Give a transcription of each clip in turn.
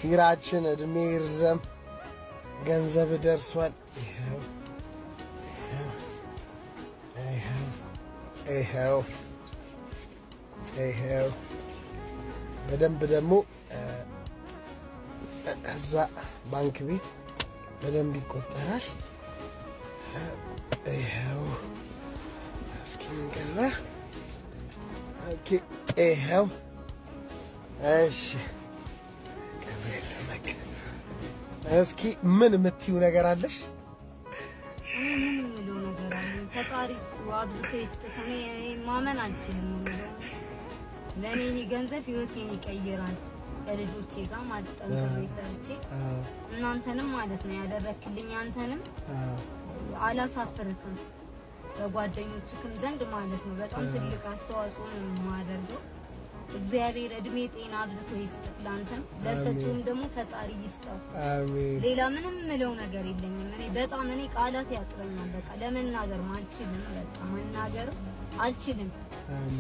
ፊራችን እድሜ ይርዘም፣ ገንዘብ ደርሷል። ይኸው፣ ይኸው፣ ይኸው። በደንብ ደግሞ እዛ ባንክ ቤት በደንብ ይቆጠራል። ይኸው፣ እስኪ ምን ቀረ? Okay፣ ይኸው። እሺ፣ ገብርኤል በቃ እስኪ ምን የምትይው ነገር አለሽ? ምን የምለው ነገር አለ? ፈጣሪ እሱ አብዝቶ ይስጥህ። እኔ ማመን አልችልም። የምለው ለእኔ ይሄ ገንዘብ ህይወቴን ይቀይራል። ከልጆቼ ጋር ማለት ጠንክሬ ሰርቼ እናንተንም ማለት ነው ያደረክልኝ፣ አንተንም አላሳፍርክም በጓደኞችክም ዘንድ ማለት ነው። በጣም ትልቅ አስተዋጽኦ ነው የማደርገው። እግዚአብሔር እድሜ ጤና አብዝቶ ይስጥክ ለአንተም፣ ለሰጪውም ደግሞ ፈጣሪ ይስጠው። አሜን። ሌላ ምንም ምለው ነገር የለኝም። እኔ በጣም እኔ ቃላት ያጥረኛል። በቃ ለመናገር አልችልም። በቃ መናገር አልችልም።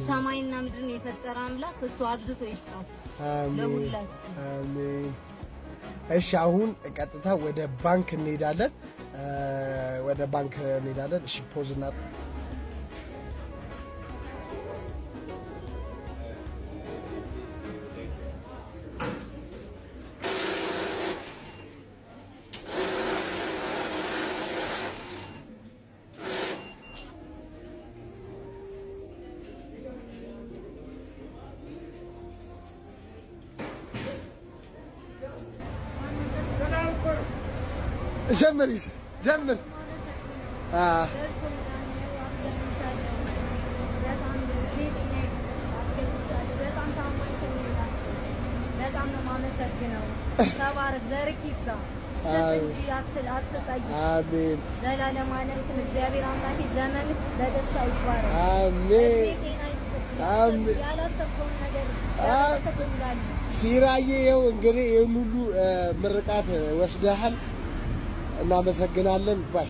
ሰማይና ምድርን የፈጠረ አምላክ እሱ አብዝቶ ይስጣት ለሁላችሁ። አሜን። እሺ፣ አሁን ቀጥታ ወደ ባንክ እንሄዳለን። ወደ ባንክ እንሄዳለን። እሺ፣ pause እና ጀምር ጀምር። በጣም ነው የማመሰግነው። ተባረክ፣ ዘርክ ይብዛ፣ ስጥ እንጂ አትጠይቅ። አሜን። ዘላለም ዓለምክን እግዚአብሔር አምላኬ ዘመንህ በደስታ ይባረክ። አሜን። ጤና ይስጥህ። አሜን። ያላሰብከውን ነገር ትውላለህ። ፊራዬ፣ ይኸው እንግዲህ ይህን ሁሉ ምርቃት ወስደሃል። እናመሰግናለን። Bye.